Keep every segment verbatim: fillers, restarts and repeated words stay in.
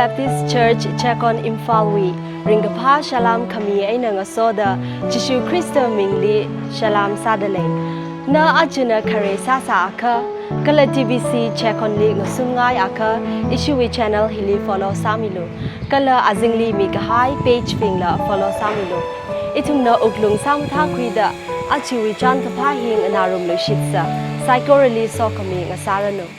Baptist Church Checkon Imphal wui ringkaphā salām khami eina ngasoda Jishu Khrista mingli salām sādalei. Na ajana khare sāsā akha, kala T B C Checkon li ngasungngai akha, ishiwui channel hili follow sāmilu. Kala azingli mikahai page bingla follow sāmilu. Ithumna wuklung sāmathākhuida ajawui chānkaphā hi nganārumluishitsa. Saikorali sokhami ngasāranu.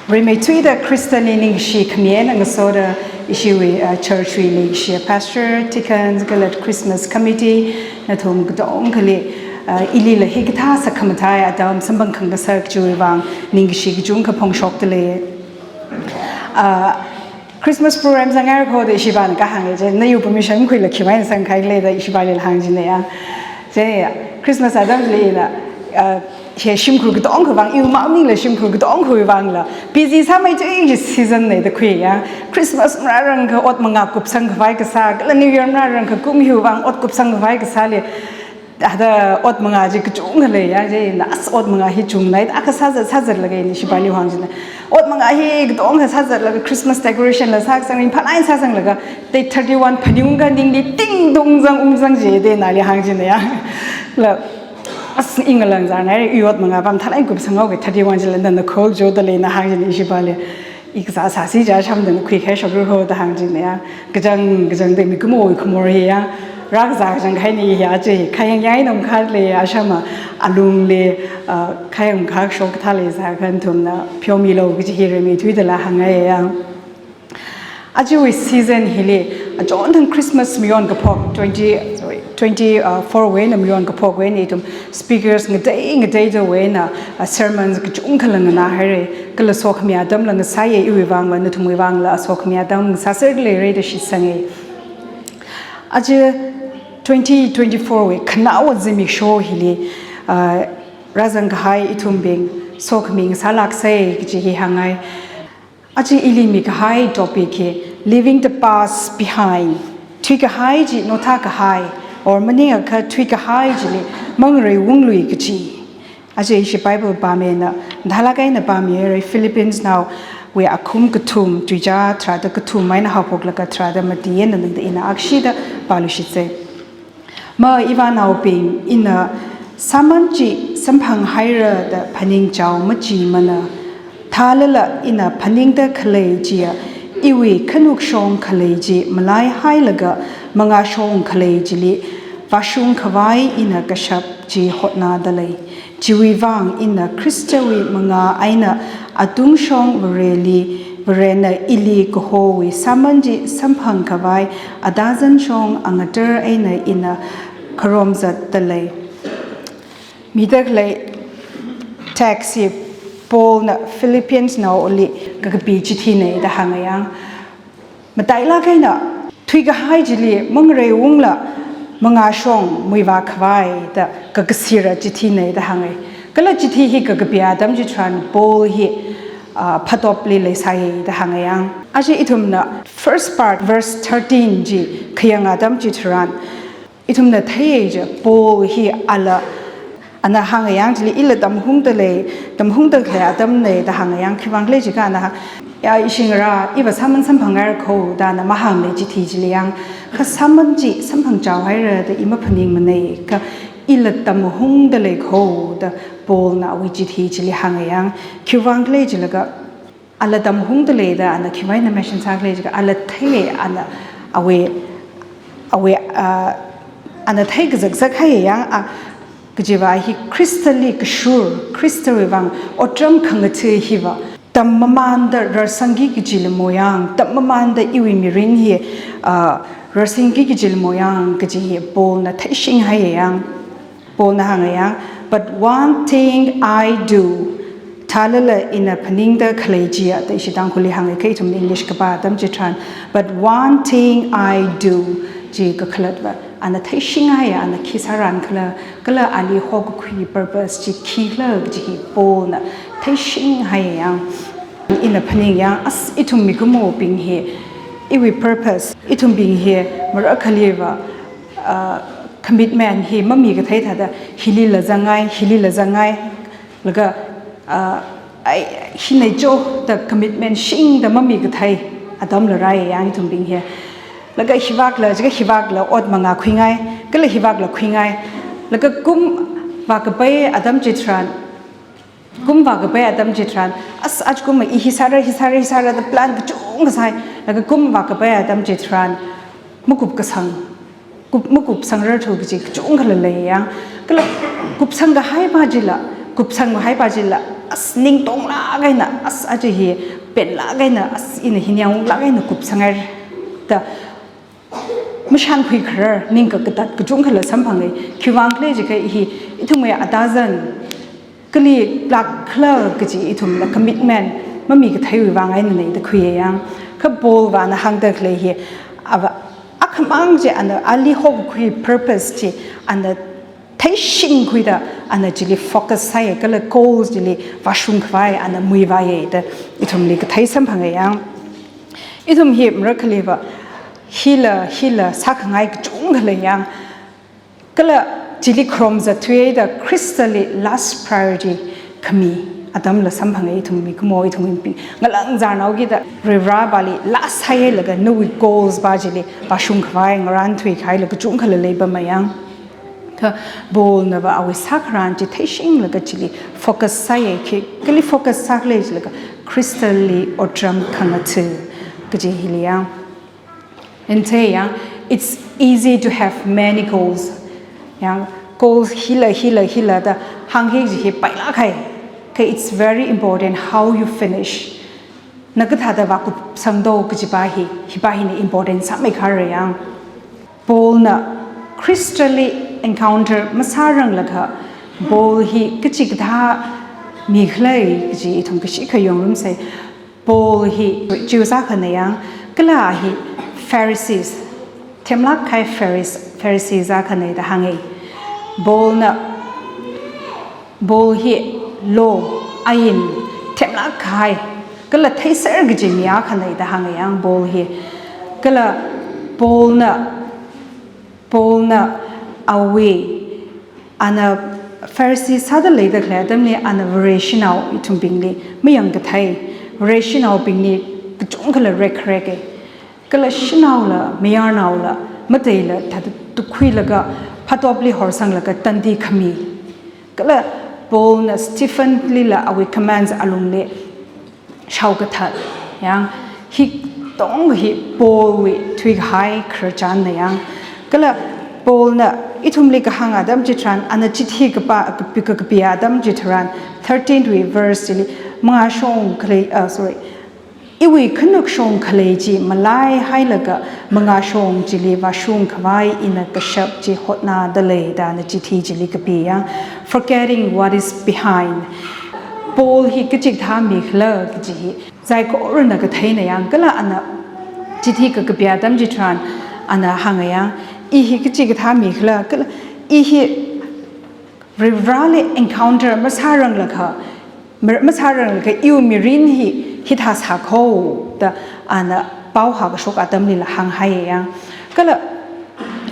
Rimeithuida Khristali ningshi khami eina ngasoda ishiwui, uh, church wui leikashiya pastor, deacons, kala Christmas committee, nathum katongkhali, uh, ilila hikathā sākhamathāi atam samphang khangasak chiwui vang ningshi kachungkha phongshokdalei. Uh, Christmas program zangngaira kho da ishipāna kahānga je, na yu permission khuila khiwui eina sangkahai khala da ishipāli hāngjinaya. Je, Christmas atamli ina, uh, hi shimkhur katongkha vang, iwui maningla shimkhur katongkhawui vangla busy sāmeithui chi season na da khuiya. Christmas marārangkha ot mangā kupsangkhavai kasā, kala New Year marārangkha kum hiwui vang ot kupsangkhavai kasāli, hithāda ot mangā chi kachungkha leiya, je, na as ot mangā hi chungna, akha sāzat, sāzatlaga ina ishipāli hāngjina. Ot mangā hi katongkha sāzatlaga Christmas decoration la sāsang, ringphālāk eina sāsanglaga, date thirty-one phaningungkha ningli ting dung zang ungzang je da nali hāngjinaya. La, as ingalang zangna, i ot mangā pam thalai kupsanghaoki thirty-one chila nana khol jodalei na hāngjina ishipāli. I kasā sāsi ja sham da na khuikahai shokra kho da hāngjinaya. Kachang, kachangda mikumowui khamor hiya. Rākazā kachangkhaina hiya je. Khayang yai nam khat leiya shama alungli, uh, khayang khak shok kathā leisā kha nathumna pheomilu kaji hi rimeithuidala hāngngaiya. Ajawui season hili, achonthang Christmas mayon kaphok, twenty, sorry, twenty-four wui eina mayon kaphokwui eina ithum speakers ngatei ngateidawui eina, uh, sermons kachungkhala nganāhaira, kala sokhami atamla ngasāya iwui vangla, nathumwui vangla sokhami atam ngasāserleira da shitsanga. Aja twenty twenty-four wui khanaowa zimiksho hili, uh, rāzangkahai ithumbing sokhami ngasālāksa kaji hi hāngngai. Aja ili mikahai topic hi Leaving the Past Behind. Thuikahai chi nothākahai, or maningakha thuikahai chili mangareiunglui kaji. Aja ishi Bible pāmina, mathālāk eina pāmihaira, Philippians naowui akhum kathum, tuizā tharāda kathum eina haophoklaga tharāda mati eina nangda ina akshida pāluishitsa. Ma ivānaobing, ina sāman chi samphanghaira da phaningchao machimana. Thālala ina phaningda khalei chiya, iwui khanukshong khalei chi malaihailaga mangāshong khalei chili vāshungkhavai ina kashap chi hotnadalei. Chiwui vang ina Khristawui mangā eina atungshong Vareli, Varena ili kahowui sāman chi samphangkhavai atazanshong angatar eina ina kharomzatdalei. Midakhalei text hi Paulna Philippians naoli kakapi chithina da hāngayang. Matailāk eina, thuikahai chili mangareiungla mangāshong muivākhavai da kakasira chithina da hānga. Kala chithi hi kakapi atam chitharan Paul hi, ah, phatopli leisāya da hāngayang. Aja ithumna first part, verse thirteen chi khayang atam chitharan, ithumna theiya je, Paul hi ala, ana hāngayang chili ila tamhungdalei, tamhungdalei atamna da hāngayang, khiwuivang khala jiakha ana hāng, ya, ishi ngarā, iva sāman samphangngaira kho da ana mahāngmana chithi chili yang, kha sāman chi samphangchaohaira da i maphaningmana, kha ila tamhungdalei kho da Paulna awui chithi chili hāngayang, khiwuivang khala jilaga, ala tamhungdalei da ana khiwui eina mention sākhala jiakha, ala thei, ana awui, awui, ah, ana theikazakzak haiyang, ah, kajiva hi Khristali kashur, Khristawui vang otram khangatha hiva tam mamānda rarsangki kajila moyang, tam mamānda iwui mirin hi, ah, rarsangki kajila moyang kaji hi Paulna theishinghaiyang. Paulna hāngayang, "But one thing I do." Thālala ina phaningda khalei chiya, da ishi Tangkhulli hānga, kha ithum English kapā atam chitharan, "But one thing I do," chi kakhalatva, ana theishinghaiya, ana khi sāran khala, kala ali hokakhui purpose chi khikhala kaji hi Paulna theishinghaiyang. Ina phaningyang, as ithum mikumobing hi, iwui purpose, ithumbing hi, marakhaliva, ah, commitment hi mamikathei thāda, hilila zangngai, hilila zangngai, laga, ah, ai, hina jo da commitment shingda mamikathei atamla rāi yang ithumbing hi. Laga hivakla, jiakha hivakla ot mangā khuingai, kala hivakla khuingai. Laga kum vākapai atam chitharan, kum vākapai atam chitharan, as, aja kum hi hi sāra, hi sāra, hi sāra da plan kachungkha sāi. Laga kum vākapai atam chitharan, makup kasang, kup, makup sangrar thu kaji kachungkhala lei yang. Kala kupsang kahai pa chila, kupsang kahai pa chila, as, ning tonglāk eina, as, aja hi penlāk eina, as, ina hi ningyānglāk eina kupsanghai da mashankhui kharar, ning kakatat kachungkhala samphangai. Khiwuivang khala jiakha hi, ithumwui atazan kali lāk khala kaji ithumla commitment mamikatheiwui vang eina nei da khuiya yang. Kha Paulva ana hāngda khalei hi, ava akhamang chi ana ali hokakhui purpose chi ana theishingkhuida ana chili focus sāya, kala goals chili vāshung khavai ana muivāya da ithumli kathei samphanga yang. Ithum hi marakhaliva hila, hila sākhangai kachungkha lei yang. Kala chili khrom zatthuida Khristali last priority khami atamla samphanga ithum mikumo ithum inpi. Ngalang zarnao kida Varivarāvali last sāhailaga nawui goals pa chili vāshung khavai ngarānthui kahai la kachungkhala leipama yang. Kha Paulnava awui sākharan chi theishinglaga chili focus sāya khi, kali focus sākhala jilaga Khristali otram khangatha kaji hili yang. Ante yang, it's easy to have many goals. Yang, goals hila, hila, hila da hāngki kaji hi pailāk hai. Kha it's very important how you finish. Na kathāda vākupsangdo kaji pa hi, hi pa hina important sāmeikharra yang. Paulna Khristali encounter masāranglakha, Paul hi kachikathā mi khala kaji ithum kashikha yongrumsei. Paul hi Jews akhana yang, kala hi Pharisees, themlāk kahai Pharis-, Pharisees akhana da hānga. Paulna, Paul hi law, ain, themlāk kahai, kala theiser kaji mi akhana da hānga yang Paul hi. Kala Paulna, Paulna awui, ana Pharisee sāda leida khalei atamli ana Vareshinao ithumbingli mayangkathei, Vareshinaobingli kachungkhala rekreka. Kala shanaola, mayarnaola, mataila thāda tukhuilaga, phatopli horsanglaga tandi khami. Kala Paulna Stephenlila awui commands alungli shaokathat yang, hi tong hi Paulwui thuikahai khararchanna yang. Kala Paulna ithumli kahāng atam chitharan, ana chithi kapā, kapi, ka-, kapi atam chitharan, thirteenth wui verse chili, mangāshong khalei, ah, sorry, iwui khanukshong khalei chi malaihailaga mangāshong chili vāshung khavai ina kashap chi hotnada lei da ana chithi chili kapi yang, forgetting what is behind. Paul hi kachikathā mi khala kaji hi saikorana katheina yang, kala ana chithi kakapi atam chitharan ana hānga yang, i hi kachikathā mi khala, kala i hi Varivarāli encounter masāranglakha, mar-, masāranglakha iwui mirin hi hithā sākho da ana pao hākashok atamlila hānghai yang. Kala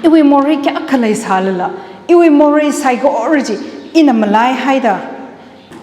iwui morei kayākha leisālala, iwui morei saikora chi ina malaihaida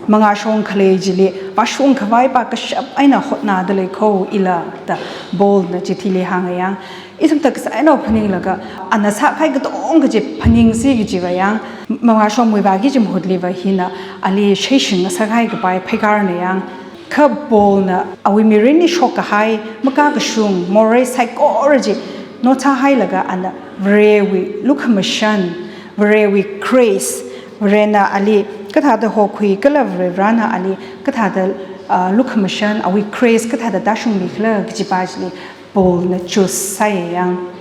mangāshong khalei chili vāshung khavai pa kashap eina hotnada leikho ila da Paulna chithili hānga yang. Ithum thākhasaina phaninglaga, ana sākahai katonga chi phaningsi kajiva yang, mangāshong muivāki kaji mahutliva hina ali sheishinga sākahai kapai pheikarna yang. Kha Paulna awui mirinli shokkahai, makakashung, morei saikora chi nothāhailaga ana Varewui lukhamashan, Varewui grace, Varena ali kathāda hokhui kala Varivarāna ali kathāda, ah, lukhamashan, awui grace kathāda tāshungmi khala kaji pa chili Paulna choose sāya yang.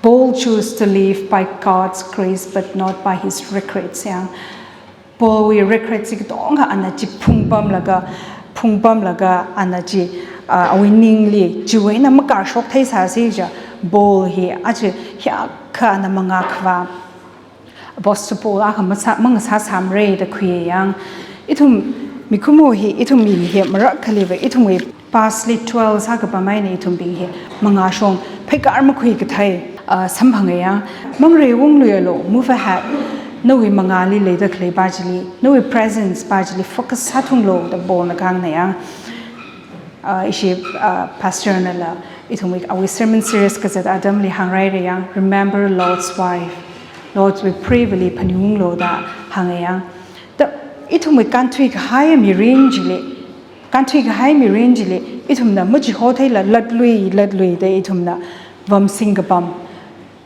Paul chose to live by God's grace but not by his regrets yang. Paulwui regrets chi katonga ana chi phungpamlaga, phungpamlaga ana chi, ah, awui ningli chiwui eina makarshok theisāsi kaja Paul hi aja hiyākha ana mangā khavā Apostle Paul akha masā, mangasā sāmara da khuiya yang. Ithum mikumo hi, ithum mi hi marakhaliva ithumwui past li dwell sākapam eina ithumbing hi mangāshong pheikar makhui kathei, ah, samphanga yang. Mangrei ungluialu, move ahead. Nawui mangāli leida khalei pa chili, nawui presence pa chili focus sāthunglu da Paulna kahāngna yang. Uh, ishi, uh, pastor nala ithumwui awui sermon series kazat atamli hāngrāra yang, "Remember Lot's wife." Lotwui preivali phaningunglu da hānga yang. Da ithumwui kānthuikahai mirin chili, kānthuikahai mirin chili ithumna machihotheila latlui, latlui da ithumna vamsing kapam.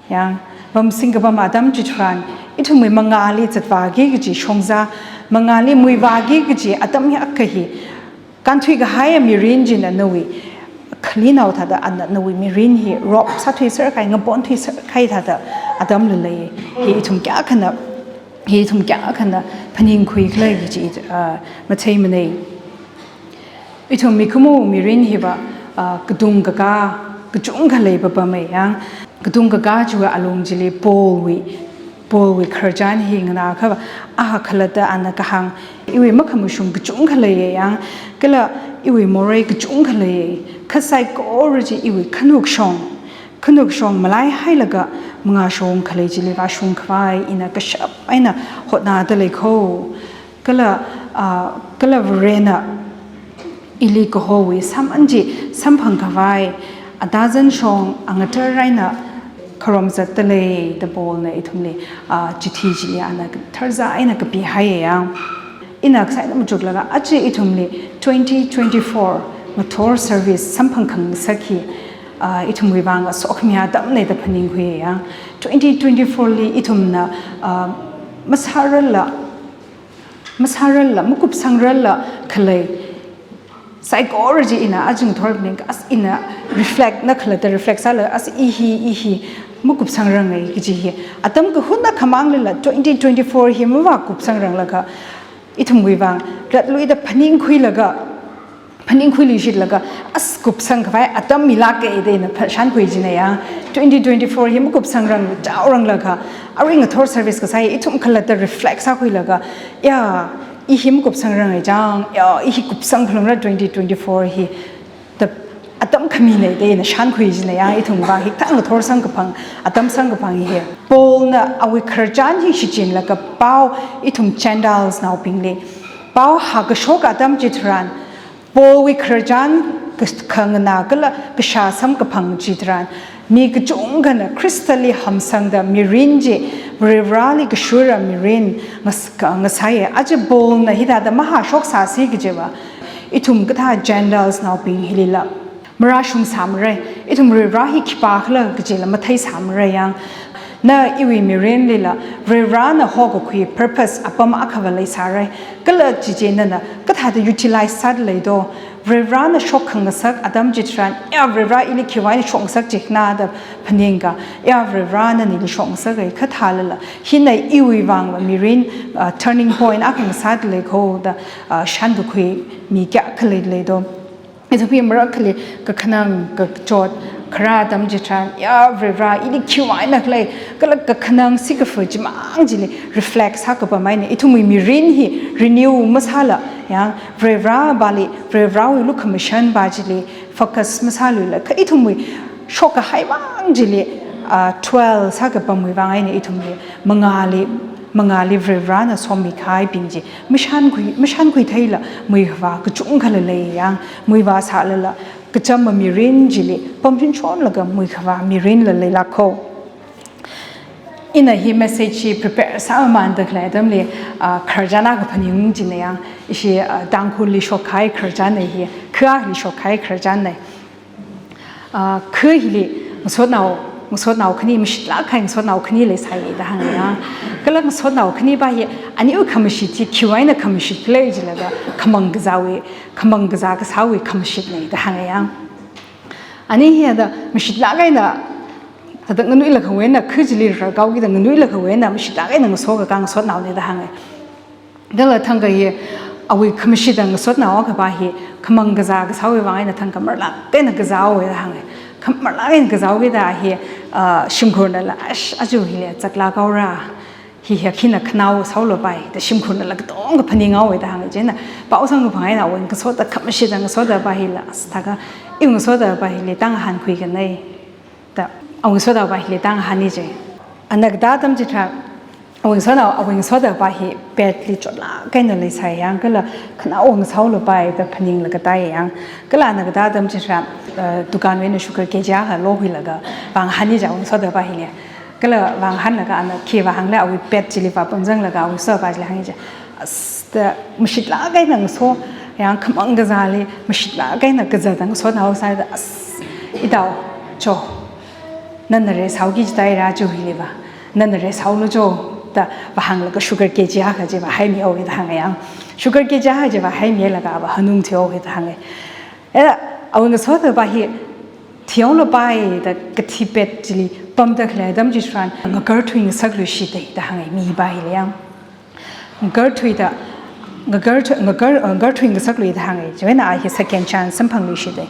Yang, vamsing kapam atam chitharan, ithumwui mangāli zatvāki kaji shongza, mangāli muivāki kaji atam hi akha hi, kānthuikahai mirin china nawui khalinao thāda ana nawui mirin hi rop sāthuiserkahai, ngaponthuiserkahai thāda atamla lei. Hi ithum kayākhana, hi ithum kayākhana phaningkhuikhala kaji, ah, matheimanei. Ithum mikumo mirin hiva, ah, katung kakā kachungkha leipapamei yang. Katung kakā chiwui alung chili Paulwui, Paulwui khararchan hi nganākhava, aha khalatta ana kahāng, iwui makhamashung kachungkha leiya yang, kala iwui morei kachungkha leiya, kha saikora chi iwui khanukshong, khanukshong malaihailaga mangāshong khalei chili vāshungkhavai ina kashap eina hotnada lei kho. Kala, ah, kala Varena ili kahowui sāman chi samphangkhavai, atazan shong angatar eina kharom zatda lei da Paulna ithumli, ah, chithi chili ana tharza eina kapihaiya yang. Ina kasā eina machuklaga aja ithumli twenty twenty-four ngathor service samphang khangasak hi, ah, ithumwui vang asokhami atamnei da phaningkhuiya yang. Twenty twenty-four li ithumna, ah, masārarla, masārarla, makupsangrarla khalei. Saikora chi ina aja ngathor phaning, as ina reflect na khalatta reflect sāla, as i hi, i hi makupsangrangai kaji hi. Atam kahuna khamanglila twenty twenty-four hi mavākupsangranglakha, ithumwui vang latluida phaningkhuilaga, phaningkhuiluishitlaga, as kupsangkhavai atam milāka da ina pha-, shānkhui jina yang. Twenty twenty-four hi makupsangrang, chaoranglakha, arui ngathor service kasā hi ithum khalatta reflect sākhuilaga, ya, i hi makupsangrangai chang, ya, i hi kupsang phalungra twenty twenty-four hi da atam khaminei da ina shānkhui jina yang, ithum vang hikathā ngathor samkaphang, atam samkaphang hi. Paulna awui khararchan hi shichinlaga pao ithum Gentiles naobingli pao hākashok atam chitharan, Paulwui khararchan kas-, khanganā kala kashā samkaphang chitharan, mi kachungkhana Khristali hamsangda mirin chi Varivarali kashura mirin ngas-, ka-, ngasāya. Aja Paulna hithāda mahāshok sāsi kajiva, ithum kathā Gentiles naobing hilila marāshung sāmara, ithum Varivara hi khipākhala kajila matheisāmara yang. Na iwui mirinlila Varivarana hokakhui purpose apam akhava leisāra. Kala chichi nana kathāda utilize sāda leido, Varivarana shok khangasak atam chitharan, ya Varivara ili khiwui eina shokngasak jikna da phaningakha, ya Varivara nali shokngasakai, kha thālala hina iwui vangva mirin, ah, turning point akha ngasāda lei kho da, ah, shānkakhui mi kayākha leileido. Ithum hi marakhali kakhanang kachot kharā atam chitharan, ya Varivara, ili khiwui eina khalei, kala kakhanang sikafa chimang chili reflect sākapam eina ithumwui mirin hi renew masāla, ya Varivarali, Varivarawui lukhamashanpa chili focus masāluila, kha ithumwui shokkahai mang chili, ah, dwell sākapamwui vang eina ithumwui mangāli, mangāli Varivarana somikahaibing chi mashānkhui, mashānkhuitheila muikhavā kachungkhala lei yang, muivā sālala kachama mirin chili pamshunshonlaga muikhavā mirinla leilāk kho. Ina hi message hi prepare sāmamānda khalei atamli, ah, khararchan akha phaning jina yang, ishi, ah, Tangkhulli shokkahai khararchanna hi, kha akhali shokkahai khararchanna. Ah, kha hili ngasotnao, ngasotnao khani, mashitlāk kahai ngasotnao khani leisāya da hānga. Kala ngasotnao khanipa hi aniwui khamashit hi khiwui eina khamashit khala jilaga khamang kazāwui, khamang kazā kasāwui khamashitna da hānga. Ani hi ada mashitlāk eina, thāda nganuilakha eina, kha chili rarkaokida nganuilakha eina mashitlāk eina ngasokakā ngasotnaona da hānga. Dala thangkha hi awui khamashita ngasotnao akhapa hi khamang kazā kasāwui vang eina thangkha marlāk eina kazāhaowa da hānga. Kha marlāk eina kazāhaokida hi, ah, shimkhurnala, "Ash, aja hili zaklāk haora. Hi hi khina khanao sāhaolapai," da shimkhurnala katongkha phaninghaowa da hānga. Chieina pao samkaphang eina awui ngasotda, khamashita ngasotdapa hila, as thākha iwui ngasotdapa hili tāngahān khuikanei da, awui ngasotdapa hili tāngahāni je. Ana katā atam chitharan, Awui ngasotnao, awui ngasotapa hi petli chotlāk eina leisai yang, kala khanaowa ngasaolapai da phaninglaga tai yang. Kala ana katā atam chitharan, eh, dukanwui eina sugar kg akha lokhuilaga vāngahān jiya awui ngasotapa hili. Kala vāngahānlaga ana khi vāhāngla awui pet chili vāpamzanglaga awui ngasotapa chili hānga jiya. As, da mashitlāk eina ngaso, yang khamang kazāli mashitlāk eina kazāda ngasotnao sāda, as, itao, cho, nana rest sāhaoki jitaira cho hiliva. Nana rest sāhaolu cho, da vāhānglaga sugar kg akha chi vāhaimihaowa da hānga yang. Sugar kg akha chi vāhaimilaga vāhanungthuihaowa da hānga. Eh, awui ngasotapa hi thihaolapai da kathi pet chili pamda khalei atam chitharan ngakarthui ngasakluishita da hānga mipa hili yang. Ngakarthuida, ngakarthu-, ngakar-, ngakarthui ngasaklui da hānga. Chiwui eina a hi second chance samphangluishita.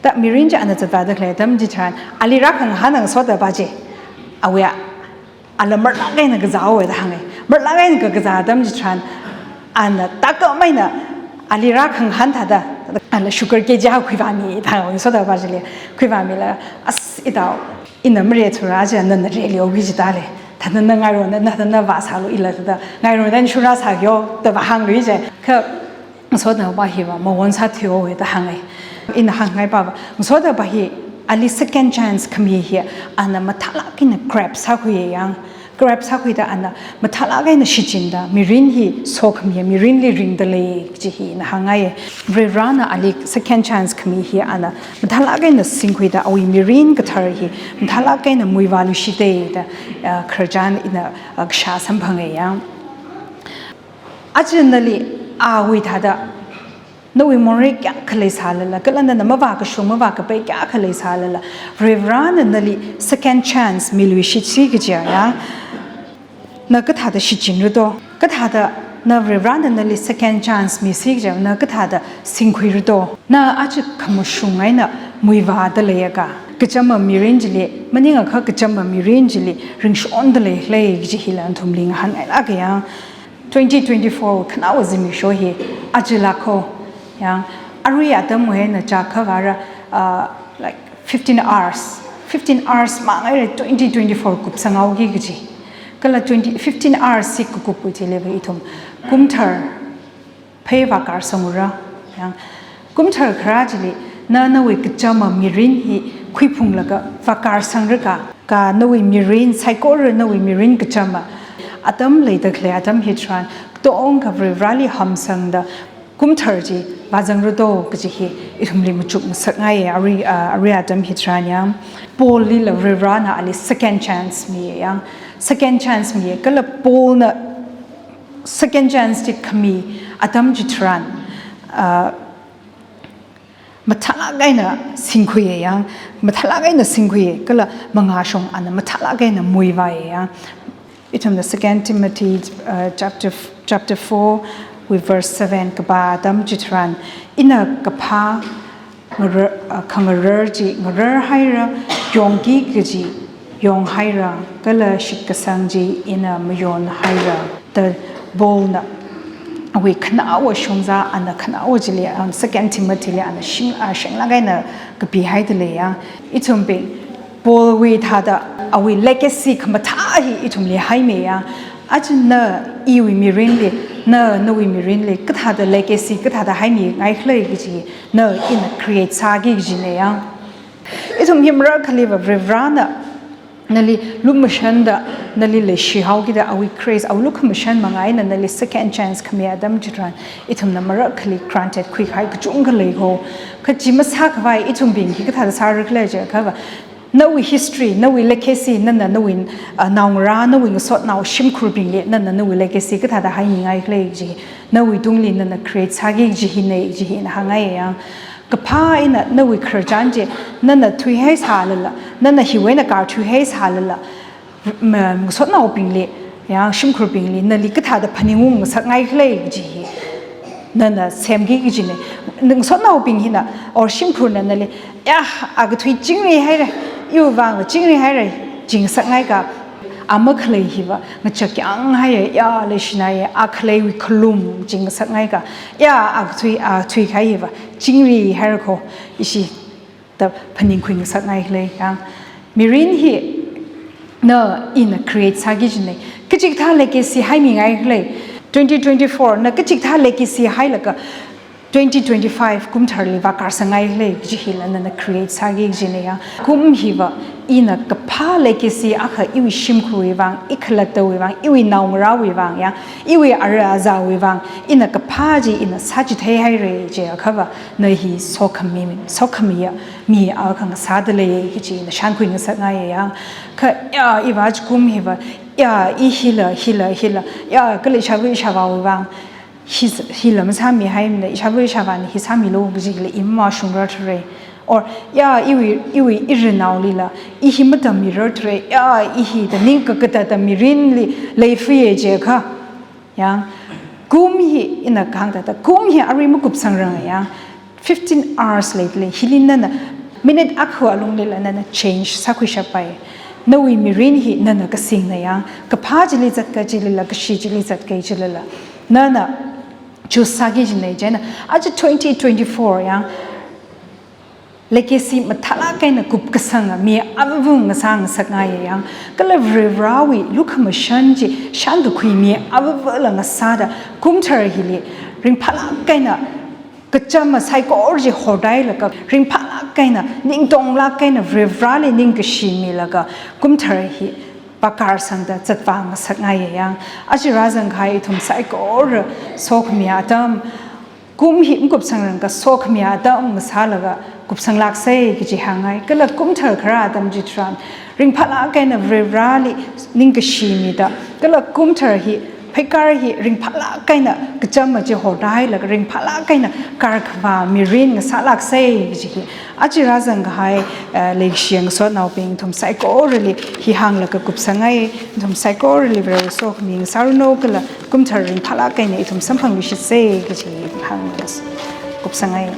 Da mirin chi ana zatvāda khalei atam chitharan, ali rākhangahān ngasotapa chi, awui a, ala marlāk eina kazāhaowa da hānga. Marlāk eina kakazā atam chitharan, ana tākam eina ali rākhangahān thāda, ala sugar kg akha khuivāmi da hānga, ngasotapa chili khuivāmila, as, itao, ina mareithura chiakha nana reili haoki jitale. Thāda na ngairona, na thāda na vāsālu ila thāda ngairona insurance sākyo da vāhānglui jiya. Kha ngasotnapa hiva mawon sāthuihaowa da hānga. Ina hāngngaipa va, ngasotapa hi ali second chance khami hi ana mathālāk eina grab sākhuiya yang. Grab sākhuida ana mathālāk eina shichinda, mirin hi sokhamiya mirinli ringda lei kaji hi ina hāngngaiya. Varivarana ali second chance khami hi ana mathālāk eina singkhuida awui mirin kathar hi mathālāk eina muivāluishita da, ah, khararchan ina, ah, kashā samphanga yang. Aja nali awui thāda, nawui morei kayākha leisālala, kala nana mavākashung mavākapai kayākha leisālala, Varivarana nali second chance miluishitsi kajiya yang. Na kathāda shichinra do? Kathāda na Varivarana nali second chance misi kajiya, na kathāda singkhuira do? Na aja khamashung eina muivāda leiakha, kachama mirin chili, maningakha kachama mirin chili ringshonda leikhala kaji hila nathumli ngahānngailāka yang. Twenty twenty-four khanaowa zimiksho hi aja lākho. Yang, arui atamwui eina chākhavāra, uh, like, fifteen hours, fifteen hours mang eina twenty twenty-four kupsanghaoki kaji. Kala twenty, fifteen hours hi kakupwui thili va ithum kumthar phei vākarsangura. Yang, kumthar kharā chili na nawui kachama mirin hi khuiphunglaga vākarsangraka, ka nawui mirin, saikora nawui mirin kachama atam leida khalei atam hitharan, katongkha Varivarali hamsangda kumthar chi vāzangra do kaji hi ithumli machukngasakngaiya, arui, ah, arui atam hitharan yang. Paul lila Varivarana ali second chance miya yang. Second chance miya, kala Paulna second chance chi khami atam chitharan, ah, mathālāk eina singkhuiya yang, mathālāk eina singkhuiya, kala mangāshong ana mathālāk eina muivāya yang. Ithumna Second Timothy, uh, chapter f-, chapter four wui verse seven kapā atam chitharan, ina kaphā ngarar, uh, khangarar chi ngararhaira, yongki kaji yonghaira, kala shitkasang chi ina mayonhaira da Paulna awui khanaowa shongza, ana khanaowa chili, um, Second Timothy li ana shing, ah, shenglāk eina kapihaida lei yang. Ithumbing Paulwui thāda awui legacy khamathā hi ithumli haimiya yang. Aja na iwui mirinli, na nawui mirinli kathāda legacy kathāda haimingaikhale kaji na ina create sāki kajina yang. Ithum hi marakhaliva Varivarana nali lukhamashanda, nali leishihaokida awui grace, awui lukhamashan manga eina nali second chance khami atam chitharan, ithumna marakhali granted khuikahai kachungkha leikho. Kha chi masākhavai ithumbing hi kathāda sārakhala jiakhava, nawui history, nawui legacy, nana nawui, ah, naongarā, nawui ngasotnao shimkhurbingli nana nawui legacy kathāda haimingaikhale kaji, nawui tungli nana create sāki kaji hina kaji hi ina hāngngaiya yang. Kaphā eina nawui khararchan chi nana thuihaisālala, nana hiwui eina karthuihaisālala, ma-, ngasotnaobingli, yang shimkhurbingli nali kathāda phaningung ngasakngaikhale kaji hi nana semki kajina. Ngasotnaobing hina or shimkhurna nali, ya, akathui chingrihaira, iwui vangva chingrihaira, chi ngasakngaikha, a makhalei hiva ngachak yanghaiya, ya leishinaiya, a khaleiwui khalum chi ngasakngaikha, ya, akathui, a thuikahai hiva chingrihaira kho, ishi da phaningkhui ngasakngaikhale yang. Mirin hi na ina create sāki kajina. Kachikathā legacy haimi ngailei. Twenty twenty-four na kachikathā legacy hailaga twenty twenty-five kum tharli vākar sāngailei kaji hila nana create sāki kajina ya. Kum hiva ina kaphā legacy akha iwui shimkhurwui vang, ikhalattawui vang, iwui naongarāwui vang ya, iwui ara azāwui vang, ina kaphā chi ina sāchithei haira jiakhava, na hi sokhami, sokhamiya mi akha ngasādalei kaji ina shānkhui ngasakngaiya ya. Kha ya, iva chi kum hiva, ya, i hila, hila, hila, ya, kala ishāva ishāvāwui vang hi, hila masāmihaimana, ishāva ishāvāna hi sāmilu kajila i mamashungrarthura. Or, ya, iwui, iwui irinnaolila i hi matammirarthura, ya, i hi da ningkakatata mirinli leifuiya jiakha, ya, kum hi ina kahāng thāda, kum hi arui makupsangranga ya, fifteen hours leilei, hili nana minute akha alunglila nana change sākhuishappai. Nawui mirin hi nana kasingna ya, kaphā chili zatka chilila, kashi chili zatka chilila, nana choose sāki kajina. Chieina aja twenty twenty-four ya, legacy mathālāk eina kupkasanga mi avāva ngasā ngasakngaiya ya. Kala Varivarāwui lukhamashan chi shānkakhui mi avāvala ngasāda, kum thar hili ringphālāk eina kachama saikora chi horhailaga, ringphālāk eina, ningtonglāk eina Varivarāli ningkashi milaga, kum thar hi vākar sangda zatvā ngasakngaiya ya. Aja rāzangkahai ithum saikora sokhami atam, kum hi makupsangrangakha sokhami atam ngasālaga kupsanglāksei kaji hāngngai. Kala kum thar kharā atam chitharan ringphālāk eina Varivarāli ningkashi mida, kala kum thar hi, pheikar hi ringphālāk eina kachama chi horhailaga ringphālāk eina karkhavā mirin ngasālāksei kaji hi aja rāzangkahai, eh, leikashi ngasotnaobing ithum saikorali hi hānglaga kupsangngai. Ithum saikorali Varewui sokhami ngasāranu kala kum thar ringphālāk eina ithum samphangluishitsei kaji hānglaga kupsangngai.